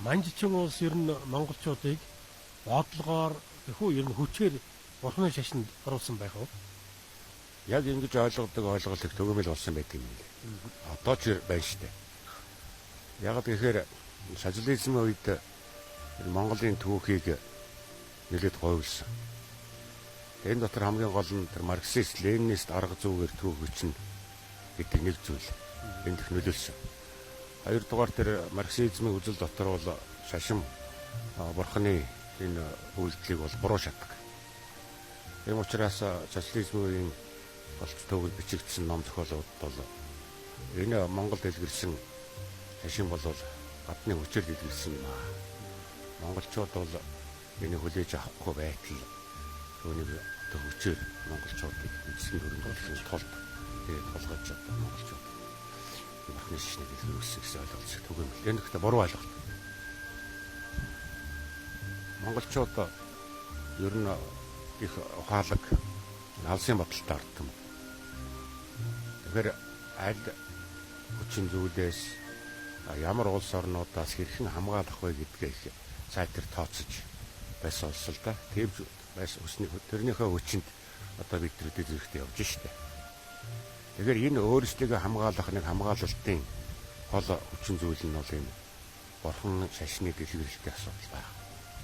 Манжичин улс ер нь монголчуудыг бодлогоор гэхүү ер нь хүчээр бурхны шашинд оруулсан байх уу? Яг ингэж ойлгодог ойлголт их төгөөмөл болсон байдаг юм лээ. Одоо ч байна штэ. Яг гэхээр социализмын үед Монголын түүхийг нэлээд говьлсон. Энэ дотор хамгийн гол нь тэр марксист, ленинист арга зүйгээр түүх бичнэ гэдэг нэг зүйл энд их нөлөөлсөн. Хоёрдугаар тэр марксизмын үзэл дотор бол шашин бурхны энэ үйлдэлийг бол буруу шатдаг. Тийм учраас социализмын үеийн болц төгөл бичигдсэн ном зохиолууд бол энэ Монголд дэлгэрсэн шашин бол гадны хүчээр дэлгэрсэн юм аа. Монголчууд бол энийг хүлээж авахгүй байтал түүнийг одоо хүчээр монголчуудыг эзэн хөрөнгө тулд тэгээд тулгаж одоо монголчууд бурхны шашныг дэлгэрүүлсэн гэсэн ойлголт төгөөмөл. Энэ гэхдээ буруу ойлголт. Монголчууд ер нь их ухаалаг алсын бодолтой ард түмэн. Тэгэхээр аль хүчин зүйлээс ямар улс орнуудаас хэрхэн хамгаалах вэ гэдгээ их сайтар тооцож байсан улс л да. Тийм байсан өсний тэрнийхээ хүчинд одоо бид нар өдөө зэрэгтэй явж штэ. Тэгэхээр энэ өөрсдийгөө хамгаалах нэг хамгаалалтын гол хүчин зүйл нь бол энэ бурхан шашны дэлгэрэлтийн асуудал байна.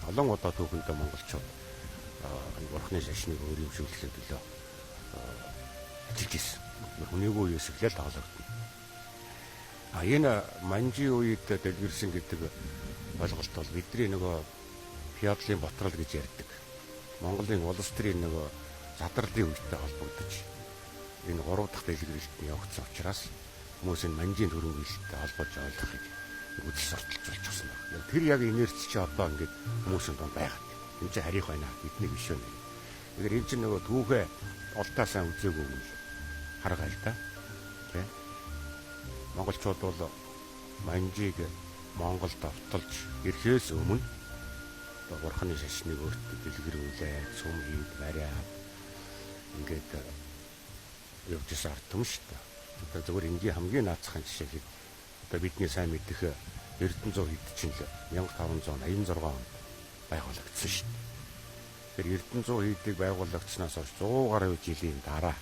Олон удаа түүхэндээ монголчууд энэ бурханы шашныг өөрөмшүүлэхийн төлөө ажиллаж ирсэн. Хүнийгөө үеэс эхлээл тоологдоно. А энэ манжийн үед дэлгэрсэн гэдэг ойлголт бол бидний нөгөө феодлын ботрол гэж ярьдаг. Монголын улс төрийн нөгөө задарлын үетэй холбогдож энэ гурав дахь дэлгэрэлт нь явагдсан учраас хүмүүс энэ манжийн төрөнгөлөлттэй холбож ойлгохыг үзэл сурталж болчихсон байна. Тэр яг инерц чи одоо ингээд хүмүүсийн дунд байгаад. Энэ чи харих байна. Бидний биш байна. Тэгэхээр энэ чинь нөгөө түүхээ олдоо сайн үзээгүй юм л харгаа л да. Тэ? Монголчууд бол манжийг Монголд авталж ирэхээс өмнө одоо бурхны шашныг өөртөө дэлгэрүүлээд сүм хийд бариад ингээд явж исэн ард түмэн шүү дээ. Одоо зөвхөн энгийн хамгийн наацхан жишээ хэд одоо бидний сайн мэдэх Эрдэнэ зуу хэд чинь л 1586 онд байгуулагдсан шүү дээ. Тэр Эрдэнэ зуу хийдийг байгуулагдсанаас хойш 100 гаруй жилийн дараа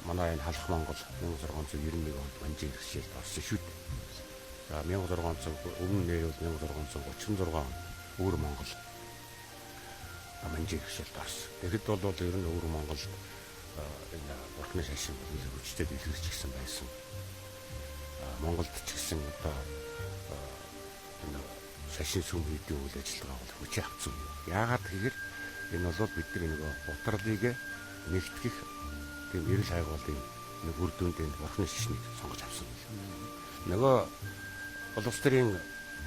манай энэ халах Монгол 1691 онд манжийн иргэшээлд орсон шүү дээ. За 1600 өмнө нэр бол 1636 онд өвөр Монгол манжийн иргэшээлд орсон. Тэгэхэд бол ер нь өвөр Монголд энэ бурхны шашин хүчтэй дэлгэрч гисэн байсан. Монголд ч гэсэн одоо энэ шашин сүм хийдийн үйл ажиллагаа бол хүчээ авсан юм. Яагаад гэхээр энэ бол бидний нөгөө бутарлыг нэгтгэх тийм эрэл хайгуулын нэг үр дүнд энэ бурхны шашныг сонгож авсан юм. Нөгөө улс төрийн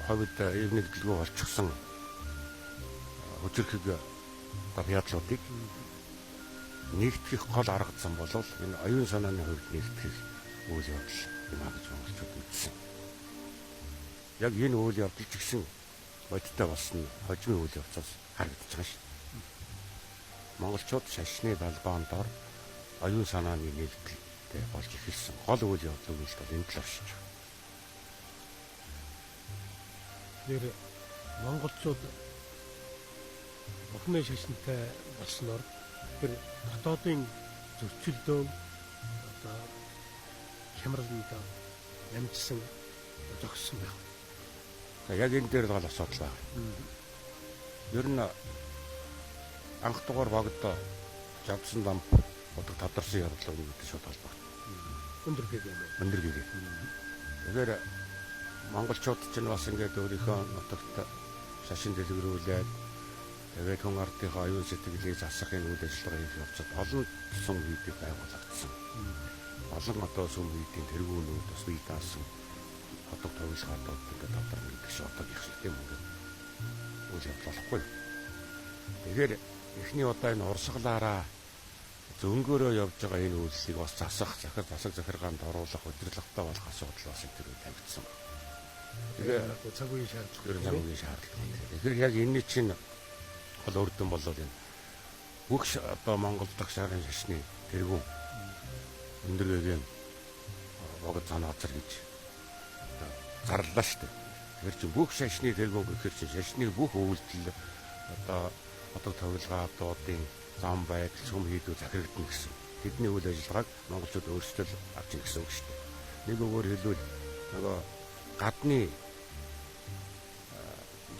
хувьд эв нэгдэлгүй болчихсон хүчирхэг одоо феодлуудыг нэгтгэх гол арга зам бол энэ оюун санааны хувьд нэгтгэх үйл явдал юм а гэж монголчууд үзсэн. Яг энэ үйл явдал ч гэсэн бодиттой болсон хожимын үйл явцаас харагдаж байгаа шүү. Монголчууд шашны далбаан дор оюун санааны нэгдэлтэй болж эхэлсэн. Гол үйл явдал үйл бол энэ талаар шиж байгаа. Тэгэхээр монголчууд бурхны шашинтай болсноор тэр дотоодын зөрчилдөөн одоо хямралнд ямжсан зогссон байх. За яг энэ дээр л гол асуудал байна. Ер нь анх дугаар богд жавдсан дамп удаг тадарсан явдлаа гэдэг шууд холбогдно. Өндөр гэгээ юм. Өндөр гэгээ. Тэгэхээр монголчууд ч бас ингээд өөрийнхөө нутагт шашин дэлгэрүүлээд тэгээд хүн ардынхаа оюун сэтгэлийг засах энэ үйл ажиллагаа хийх явцад олон сүм хийдийг байгуулагдсан. Олон одоо сүм хийдийн тэргүүнүүд бас бие даасан ходог товлохоодууд ингээд тадарна гэдэг шиг одоогийнх шиг тийм ингээд үйл явдал болохгүй. Тэгэхээр эхний удаа энэ урсгалаараа зөнгөөрөө явж байгаа энэ үйлсийг бас засах, захир засаг захиргаанд оруулах, удирдлагатай болох асуудал бас энэ төр тавигдсан байна. Тэгээ цаг үеийн шаардлага. Ер нь цаг үеийн шаардлага. Тэгэхээр яг энэний чинь гол үр дүн бол энэ бүх одоо Монгол дахь шарын шашны тэргүүн өндөр гэгээн богд зан газар гэж зарлалаа шүү дээ. Тэгэхээр чи бүх шашны тэргүүн гэхээр чи шашны бүх үйлдэл одоо бодог товилгаадуудын зам байдал сүм хийдүү захирагдана гэсэн. Тэдний үйл ажиллагааг монголчууд өөрсдөө л авч ийн гэсэн үг шүү дээ. Нэг үгээр хэлбэл нөгөө гадны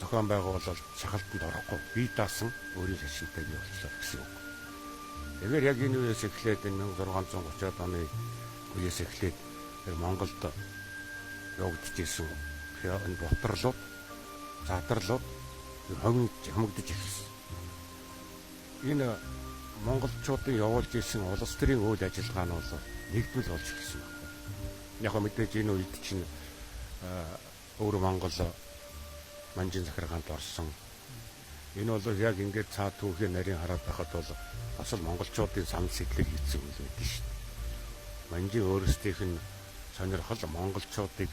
зохион байгуулалт шахалтанд орохгүй бие даасан өөрийн шашинтай бий болчлоо гэсэн үг. Тэгэхээр яг энэ үеэс эхлээд энэ 1630-аад оны үеэс эхлээд тэр Монголд явагдчихсэн энэ ботрлууд, задарлууд хомигдож эхэлсэн. Энэ монголчуудын явуулж исэн улс төрийн үйл ажиллагаа нь бол нэгдмэл болж эхэлсэн байна. Яг мэдээж энэ үед чинь өвөр Монгол манжин захиргаанд орсон. Энэ бол яг ингээд цаад түүхийн нарийн хараад байхад бол бас л монголчуудын санал сэтлэг хийсэн үйл байдаг шүү дээ. Манжин өөрсдийнх нь сонирхол монголчуудыг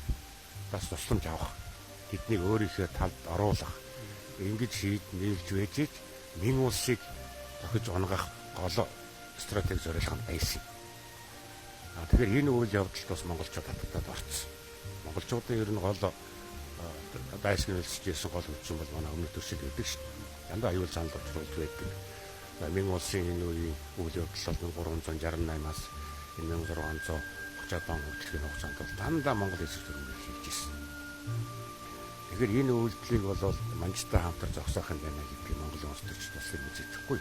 бас тусламж авах, тэднийг өөрийнхөө талд оруулах, ингэж шийд нийлж байж мэн улсыг зохиж унгах гол стратеги зорилго нь байсан. А тэгэхээр энэ үйл явдалд бас монголчууд татагтаад орцсон. Монголчуудын ер нь гол дайсны өлсөж исэн гол хүчин бол манай өмнөд төршил гэдэг шүү дээ. Дандаа аюул санал учруулж байдаг. Мэн улсын энэ үеийн үйл явдал бол 1368-аас 1630-аад он хүртэлхийн хугацаанд бол дандаа Монгол эсрэг төрөнгийг хийж исэн. Тэгэхээр энэ үйлдэлийг бол манжтай хамтар зогсоох юм байна гэдгийг Монголын улс төрчид бас тэр үзэхгүй.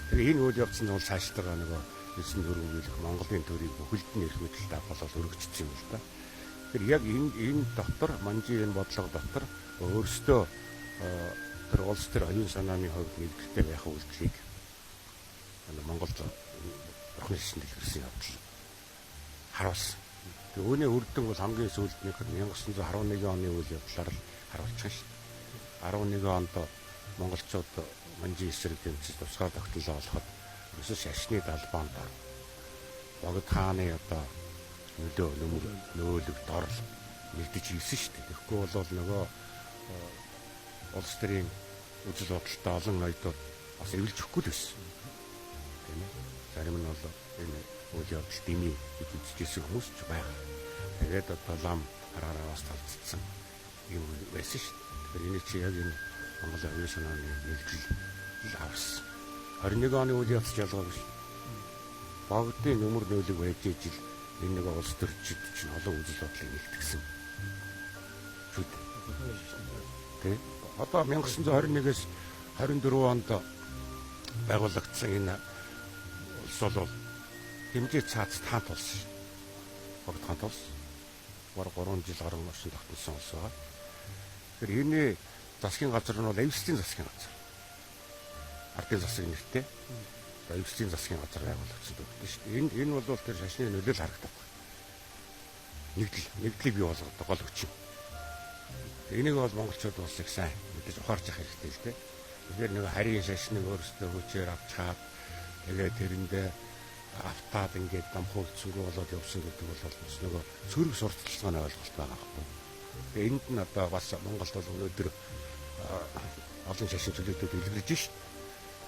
Тэгэхээр энэ үйл явц нь бол цааштайгаа нөгөө эзэн төрөнгөлөх Монголын төрийг бүхэлд нь эрх мэдэлтэй авах бол өргөжсөн юм л да. Тэгэхээр яг энэ дотор манжийн энэ бодлого дотор өөрсдөө тэр улс төр оюун санааны хувьд нэгдэлтэй байх үйлдэлийг Монголд бурхны шашин дэлгэрсэн явдал харуулсан. Тэгээ үүний үр дүн бол хамгийн сүүлд нэг 1911 оны үйл явдлаар л харуулчих шин. 11 онд монголчууд манжийн эсрэг тэмцэж тусгаар тогтнолоо олоход ерөөсөө шашны далбаанд ор. Богд хааны одоо нөлөө нөмөр нөөлөг дорл нэгдэж ирсэн шүү дээ. Тэгэхгүй бол нөгөө улс төрийн үзэл бодолтой олон ноёдууд бас эвлж өгөхгүй л байсан. Тийм ээ. Зарим нь бол энэ үйл явдал дэмий гэж үзэж ирсэн хүмүүс ч байгаа. Тэгээд одоо лам хараараа бас талцсан юм байсан шүү дээ. Тэгэхээр энэ чи яг энэ Монголын оюун санааны нэгдэл авсан. 21 оны үйл явдал ялгаагүй шүү. Богдын нөмөр нөөлөг байж ижил энэ нэг улс төрчид чинь олон үзэл бодлыг нэгтгсэн. Шүү дээ. Тэ? Одоо 1921-ээс 24 онд байгуулагдсан энэ улс бол хэмжээ цаац таант улс. Богд хаант улс. Бараг 3 жил гаруй орчин тогтносон улс байгаа. Тэгэхээр энэ засгийн газар нь бол Эвстийн засгийн газар. Ардын засаг нэртэй. Эвстийн засгийн газар байгуулагдсан гэдэг шүү дээ. Энэ бол тэр шашны нөлөөл харагдах. Нэгдлийг бий болгодог гол хүчин. Энийг бол монголчууд бас их сайн мэдээж ухаарч явах хэрэгтэй л дээ. Тэгэхээр нэг харийн шашныг өөрсдөө хүчээр авчхаад тэгээд тэрэндээ автаад ингээд дамхуулцсангүй болоод явсан гэдэг бол бас нөгөө сөрөг сурталчилгааны ойлголт байгаа байхгүй. Тэгээ энд нь одоо бас Монголд бол өнөөдөр олон шашин чөлөөтүүд илэрж шít.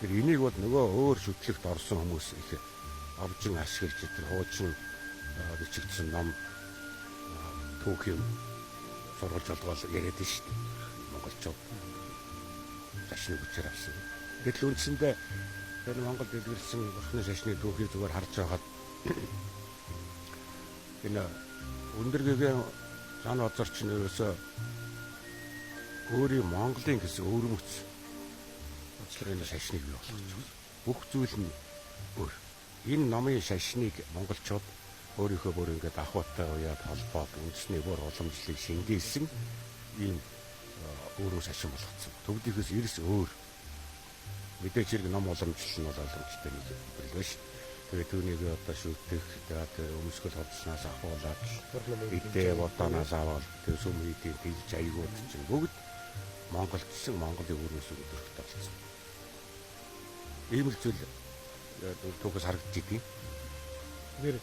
Тэр энийг бол нөгөө өөр шүтлэгт орсон хүмүүс их овжин ашиглаж тэр хуучин бичигдсэн ном түүх юм сургалж олгоол яриад шít. Монголчууд шашны хүчээр авсан. Гэтэл үндсэндээ тэр Монголд дэлгэрсэн бурхны шашны түүхийг зүгээр харж байхад энэ өндөр гэгээн зан озор чинь ерөөсөө өөрийн Монголын гэсэн өвөрмөц энэ шашныг бий болгож байна. Бүх зүйл нь өөр. Энэ номын шашныг монголчууд өөрийнхөө бүр ингээд ахуйтай уяад холбоод үндэсний бүр уламжлалыг шингээсэн ийм өөрөө шашин болгоцсон. Төвдийнхээс эрс өөр. Мэдээж хэрэг ном уламжлал нь бол ойлгомжтой нэг бүрэл шүү. Тэгээд түүнийг одоо шүтэх, тэгээд өмсгөл хоцснаас ахуулаад идэ бодоноос аваад тэр сүм хийдийн тэгж аягууд чинь бүгд монголчсан Монголын өрнөс өдөрхтэй болсон. Ийм л зүйл түүхээс харагдаж идэв. Тэгэхээр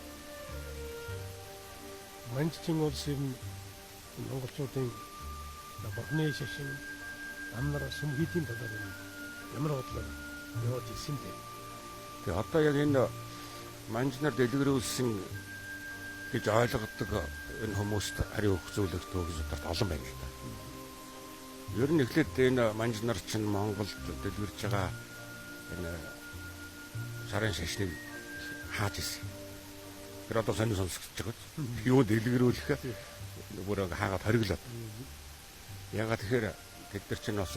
Манжчин улс юм монголчуудын бурхны шашин амар сүм хийдийн талаар ямар бодлоор яваад ирсэн бэ? Тэгээ одоо яг энэ манжнаар дэлгэрүүлсэн гэж ойлгодог энэ хүмүүст хариу өгөх зүйлэх түүх сударт олон байна л да. Ер нь эхлээд энэ манж нар чинь Монголд дэлгэрж байгаа энэ сарын шашныг хааж ирсэн. Тэр одоо сонин сонсогдож байгаа. Юу дэлгэрүүлэх бүр хаагаад хориглоод. Ягаад тэгэхээр тэд нар чинь бас